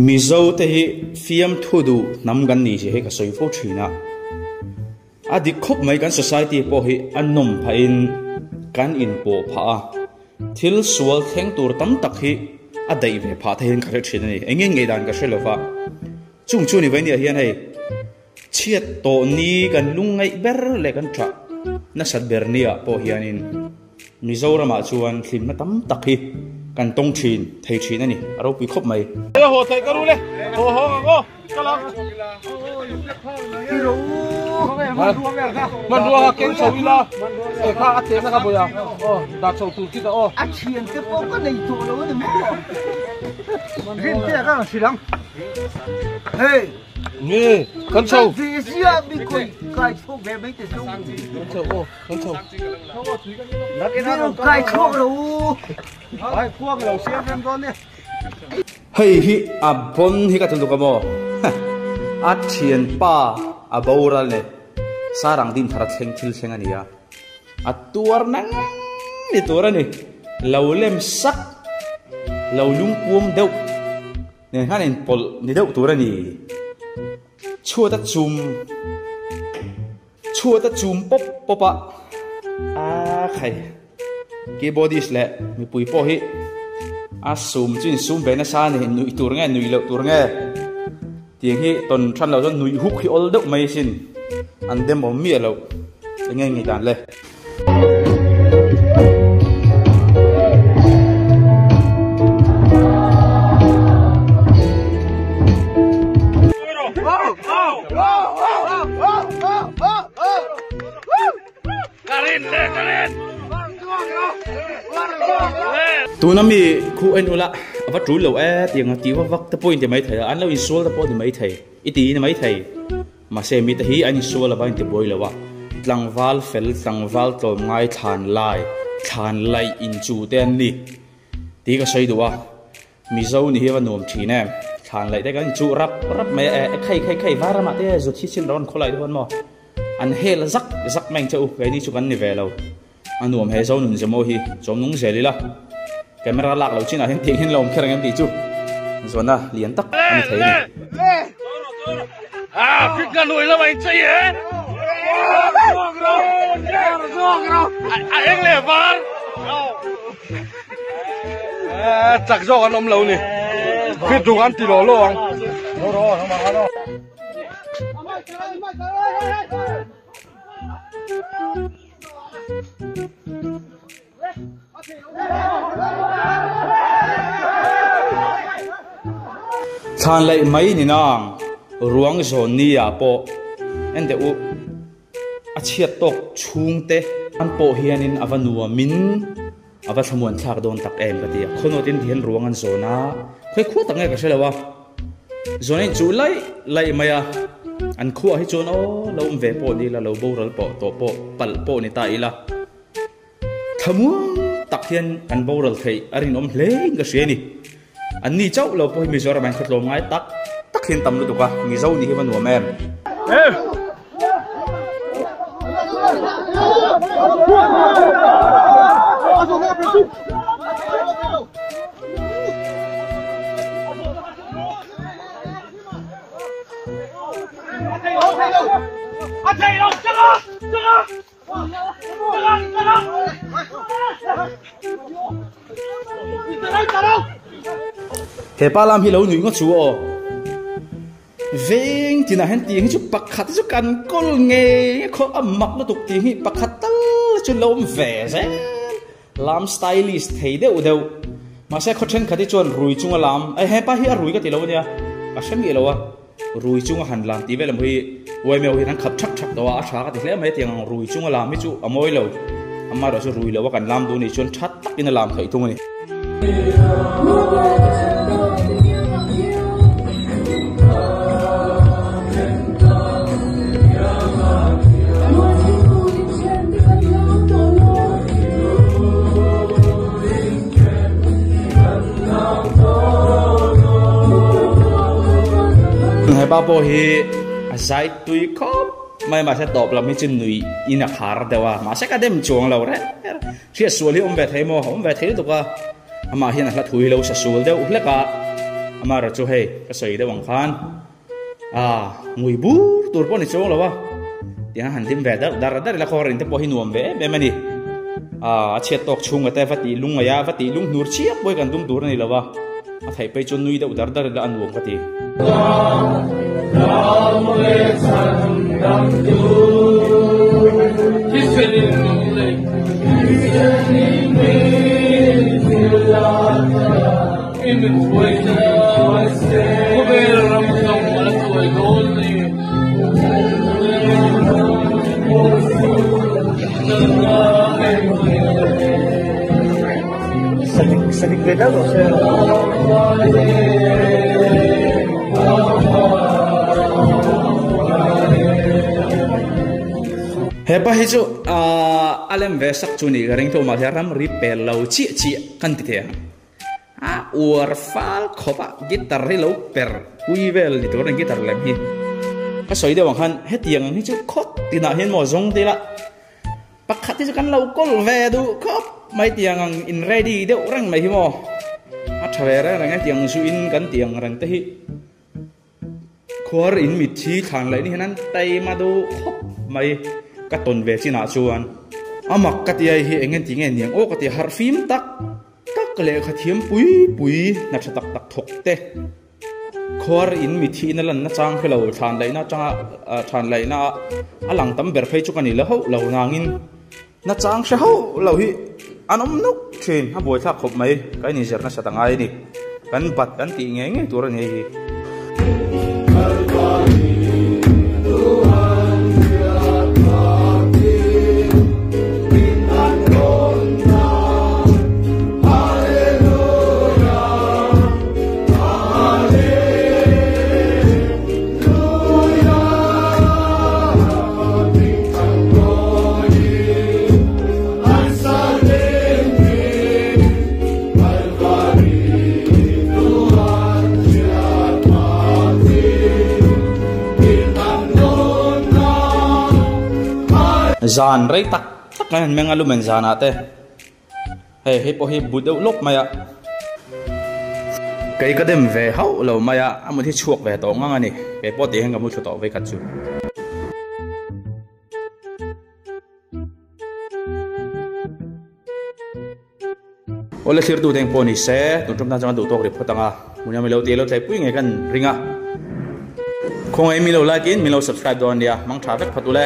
Mizo te hi fiamthu duh hnam kan ni tih hi ka sawi fo thin a. A dik khawp mai kan society pawh hi a nawm phahin kan inpawh phah a, thil sual thleng tur tam tak hi a daih ve phah theihin ka hre thin a ni. Eng nge ngei dan ka hre lo va, chung chu ni vainia hian hei chhiat tawh ni kan lungngaih ber leh kan tah nasat ber nia pawh hianin Mizoramah chuan hlimna tam tak hi kan tawng thin thei thin a ni, a ropui khawp mai. Haw theih ka ru le, haw hawng ang aw, ka lang. Hmanrua kha keng chho ila, e kha a chehna kha bawiha, aw dah chho tur khi ta aw. A thian te pawh ka nei tawh lo a ni maw? Rin te ka rawn hrilh ang. Hei. Nge, kan chho. Ve ziah mi kawi kai chhuak ve mai te chu. Kan chho aw. Hei hi a bon hi ka tluk a maw? A thianpa a boral leh sarang din thar a thleng thil thleng a ni a, a tuar nang ni tur a ni. Lo lem sak, lo lungpuam deuh nen khan inpawlh ni deuh tur a ni. Chhuat a chum. Chhuat a chum pawp pawp a, a khai keyboardist leh mipui pawh hi a sum chu insum ve nasa a ni, nuih tur nge nuih loh tur nge tiang hi tawn than loh chuan nuih huk hi awl deuh mai sin an dem awm miah loh enge ngei dan le. Tuna mi khu en ula a va tul lo e tiang a ti vak vak te pawh in ti mai thei a an lo insual te pawh ni mai thei i ti ni mai thei mahse mite hi an insual ava inti buai lo a tlangval fel tlangval tlawmngai thlan lai thlan laih inchu te an ni tih ka sawi duh a. Mizo ni hi a va nuam thin em. Thlan laih te kan inchuh rap rap mai a, e khai khai khai var ramah te zut hi chin rawn khawlai te huan maw an hel zak zak mai ang che u, keini chu kan ni ve lo. A nuam he zo nun zemaw hi chawm nung zel ila, camera lak lo chinah hian tiang hian lo awm kher ang em tih chu zawhna lian tak a ni thei a ni. Chak zawk an awm lo ni. Fit ruk an ti lo lo ang. Thlan laih mai ni nang ruang zawn ni ah pawh en teh u. A chhiat tawk chhungte an pawh hianin a va nuamin a va thlamuan thlak dawn tak em ka ti a, khawnawtin ti hian ruang an zawn a, khawi khua tak nge ka hre lo a, zawn a inchuh laih laih mai a, an khuaah hi chuan aw lo awm ve pawh ni ila, lo boral pawh tawh pawh palh pawh ni ta ila, thlamuan tak hian kan boral theih a rinawm hlein ka hria a ni. An ni chauh lo pawh hi Mizoram ah hian khawtlawm ngai tak tak hian tam lutuk a, Mizo nih hi va nuam em. He pa lam hi lo nuih ngawt chu aw. Veng tinah hian tiang hi chu pakhat hi chu kan kawl ngei a khaw a mak lutuk tiang hi pakhat tal chu lo awm ve zel. Lam stylish thei deuh deuh. Mahse khaw thenkhat hi chuan rui chunga lam, hepa hi a rui ka ti lo ania, ka hre miah lo a. Rui chunga han lam tih vel ang hi Uaimeu hian an khap thak thak tawh a, a tha ka ti hle mai tiang ang rui chunga lam hi chu a mawi lo. Amaherawh chu rui lo a kan lam duh nih chuan tha takin a lam theih thung a ni. Hepa pawh hi a zai tui khawp mai mahse tawp lam hi chu nui in a khar deuh a mahse ka dem chuang lo reng reng hriat sual hi awm ve thei maw awm ve thei lutuk a amah hian a hla thui lo sa sual deuh hlek a. Amaherawhchu chu hei ka sawi deuh ang khan ah ngui bur tur pawh ni chuang lo a, tiang han hlim ve dar dar dar ila khaw rin te pawh hi nuam ve em em a ni. Ah a chhiat tawk chhunga te va tih lung ngaih a, va tih lung hnur chiah pawh hi kan tum tur a ni lo a, a theih phei chu nui deuh dar dar ila a nuam ka ti. Hepa hi chu a lem ve sak chu ni ka ring tho mahse ramri pel lo chiah chiah kan ti thei ang. A uar fal khawp a guitar hi lo per pui vel ni tur a ni guitar lem hi. Ka sawi deuh ang khan hetiang ang hi chu khawt tinah hian maw zawng te ila pakhat hi chu kan lo kawl ve duh khawp mai tiang ang in ready deuh reng mai hi maw a tha ve reng reng hetiang zu in kan tiang reng te hi. Khuar in mitthi thlan laih ni hian an taima duh khawp mai ka tawn ve chinah chuan a mak ka ti ai hi eng nge ti nge niang aw ka ti harh fim tak tak lehkha thiam pui pui hna tha tak tak thawk te khuar in mitthi in a lan na chang hre lo thlan laihna atanga thlan laihna a lang tam ber phei chu ka ni la hauh lo nangin na chang hre hauh lo hi an awm nuk thin a buaithlak khawp mai ka inzir nasa ta ngai a ni kan bat kan tih ngei ngei tur a ni hei hi. Zan rei tak tak an meng a lumen zanah te hei hei pawh hi bu deuh lawk mai a kei ka dem ve hauh lo mai a a mut hi chhuak ve tawh ngang a ni kei pawh tih hian ka mu thlu tawh vekhat chu. Awle thlirtu te pawh ni se tun tum tan chuan duh tawk ri phawt ang a hmuhna milo tih lo tlaipui ngei kan ring a khawngaih milo like in milo subscribe dawn nia mang tha vek phawt ule.